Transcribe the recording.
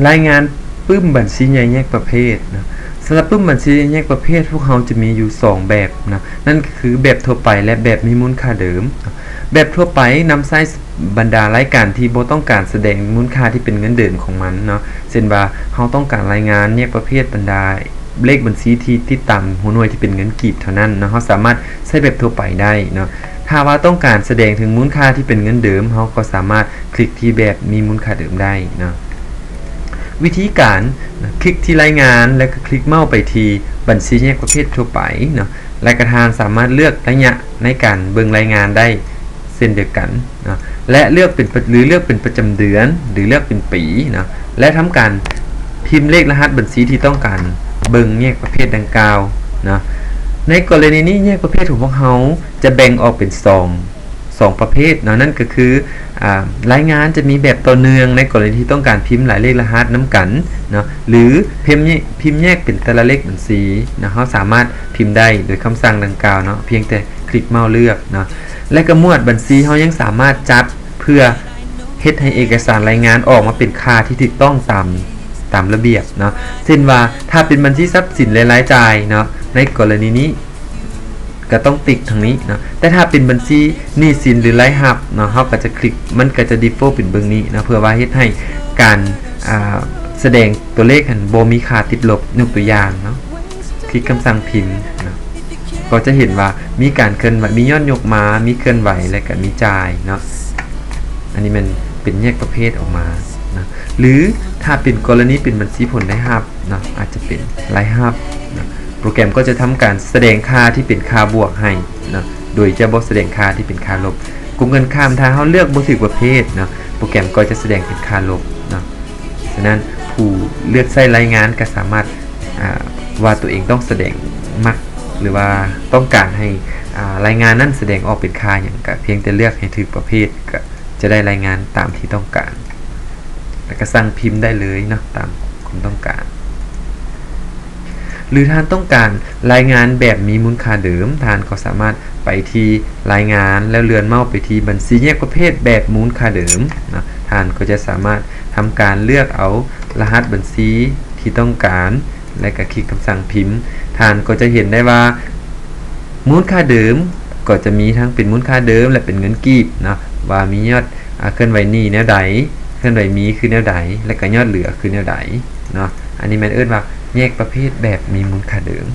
ລາຍງານປຶ້ມບັນຊີໃຫຍ່ແຍກປະເພດເນາະ. ສຳລັບປຶ້ມບັນຊີໃຫຍ່ແຍກປະເພດ ພວກເຮົາຈະມີຢູ່ສອງແບບເນາະ, ນັ້ນກໍຄືແບບທົ່ວໄປ ແລະ ແບບມີມູນຄ່າເດີມ. ແບບທົ່ວໄປນຳໃຊ້ບັນດາລາຍການທີ່ບໍ່ຕ້ອງການສະແດງມູນຄ່າທີ່ເປັນເງິນເດີມຂອງມັນເນາະ, ເຊັ່ນວ່າເຮົາຕ້ອງການລາຍງານແຍກປະເພດບັນດາ ເລກບັນຊີທີ່ຕິດຕາມຫົວໜ່ວຍທີ່ເປັນເງິນກີບເທົ່ານັ້ນເນາະ, ເຮົາສາມາດໃຊ້ແບບທົ່ວໄປໄດ້ເນາະ. ຖ້າວ່າຕ້ອງການສະແດງເຖິງມູນຄ່າທີ່ເປັນເງິນເດີມ, ເຮົາກໍສາມາດຄລິກທີ່ແບບມີມູນຄ່າເດີມໄດ້ເນາະ. ວິທີການ, ຄລິກທີ່ລາຍງານ ແລ້ວກໍຄລິກເມົ້າໄປທີ່ບັນຊີແຍກປະເພດທົ່ວໄປເນາະ, ແລ້ວກໍທ່ານສາມາດເລືອກໄລຍະໃນການເບິ່ງລາຍງານໄດ້ເຊັ່ນດຽວກັນເນາະ ແລະ ເລືອກເປັນປະ ຫຼືເລືອກເປັນປະຈຳເດືອນ ຫຼືເລືອກເປັນປີເນາະ ແລະ ທຳການພິມເລກລະຫັດບັນຊີທີ່ຕ້ອງການເບິ່ງແຍກປະເພດດັ່ງກ່າວເນາະ. ໃນກໍລະນີນີ້ ແຍກປະເພດຂອງພວກເຮົາຈະແບ່ງອອກເປັນສອງ ສອງປະເພດເນາະ, ນັ້ນກໍຄື ອາ ລາຍງານຈະມີແບບຕໍ່ເນື່ອງໃນກໍລະນີທີ່ຕ້ອງການພິມຫຼາຍເລກລະຫັດນຳກັນເນາະ ຫຼື ພິມ ພິມແຍກເປັນແຕ່ລະເລກບັນຊີເນາະ, ເຮົາສາມາດພິມໄດ້ໂດຍຄຳສັ່ງດັ່ງກ່າວເນາະ, ພຽງແຕ່ຄລິກເມົ້າເລືອກເນາະ. ແລະ ກໍໝວດບັນຊີເຮົາຍັງສາມາດຈັດເພື່ອເຮັດໃຫ້ເອກະສານລາຍງານອອກມາເປັນຄ່າທີ່ຖືກຕ້ອງຕາມ ຕາມລະບຽບເນາະ, ເຊັ່ນວ່າ ຖ້າເປັນບັນຊີຊັບສິນ ແລະ ລາຍຈ່າຍເນາະ, ໃນກໍລະນີນີ້ ກໍຕ້ອງຕິກທາງນີ້ເນາະ. ແຕ່ຖ້າເປັນບັນຊີໜີ້ສິນ ຫຼື ລາຍຮັບເນາະ, ເຮົາກໍຈະຄລິກ ມັນກໍຈະ default ເປັນເບິ່ງນີ້ເນາະ, ເພື່ອວ່າເຮັດໃຫ້ການ ອາ ສະແດງຕົວເລກຫັ້ນບໍ່ມີຄ່າຕິດລົບ. ຍົກຕົວຢ່າງເນາະ, ຄລິກຄຳສັ່ງພິມເນາະ, ກໍຈະເຫັນວ່າມີການເຄື່ອນໄຫວ, ມີຍອດຍົກມາ, ມີເຄື່ອນໄຫວ ແລະ ກໍມີຈ່າຍເນາະ. ອັນນີ້ແມ່ນເປັນແຍກປະເພດອອກມາເນາະ. ຫຼື ຖ້າເປັນກໍລະນີເປັນບັນຊີຜົນລາຍຮັບ ເນາະ, ອາດຈະເປັນລາຍຮັບເນາະ, ໂປຣແກຣມກໍຈະທຳການສະແດງຄ່າທີ່ເປັນຄ່າບວກໃຫ້ເນາະ, ໂດຍຈະບໍ່ສະແດງຄ່າທີ່ເປັນຄ່າລົບ. ກົງກັນຂ້າມ, ຖ້າເຮົາເລືອກບໍ່ຖືກປະເພດເນາະ, ໂປຣແກຣມກໍຈະສະແດງເປັນຄ່າລົບເນາະ. ສະນັ້ນ ຜູ້ເລືອກໃຊ້ລາຍງານກໍສາມາດ ອາ ວ່າຕົວເອງຕ້ອງສະແດງມັກ ຫຼືວ່າຕ້ອງການໃຫ້ ອາ ລາຍງານນັ້ນສະແດງອອກເປັນຄ່າຫຍັງ, ກໍພຽງແຕ່ເລືອກໃຫ້ຖືກປະເພດ ກໍຈະໄດ້ລາຍງານຕາມທີ່ຕ້ອງການ. ແລ້ວກໍສັ່ງພິມໄດ້ເລີຍເນາະ ຕາມຄວາມຕ້ອງການ. ຫຼື ທ່ານຕ້ອງການລາຍງານແບບມີມູນຄ່າເດີມ, ທ່ານກໍສາມາດໄປທີ່ລາຍງານ ແລ້ວເລື່ອນເມົ້າໄປທີ່ບັນຊີແຍກປະເພດແບບມູນຄ່າເດີມເນາະ. ທ່ານກໍຈະສາມາດທຳການເລືອກເອົາລະຫັດບັນຊີທີ່ຕ້ອງການ ແລະ ກໍຄລິກຄຳສັ່ງພິມ. ທ່ານກໍຈະເຫັນໄດ້ວ່າ ມູນຄ່າເດີມກໍຈະມີທັງເປັນມູນຄ່າເດີມ ແລະ ເປັນເງິນກີບເນາະ, ວ່າມີຍອດ ອາ ເຄື່ອນໄຫວໜີ້ແນວໃດ, ເຄື່ອນໄຫວມີຄືແນວໃດ ແລະ ກໍຍອດເຫຼືອຄືແນວໃດເນາະ. ອັນນີ້ແມ່ນເອີ້ນວ່າແຍກປະເພດແບບມີມູນຄ່າເດີມ.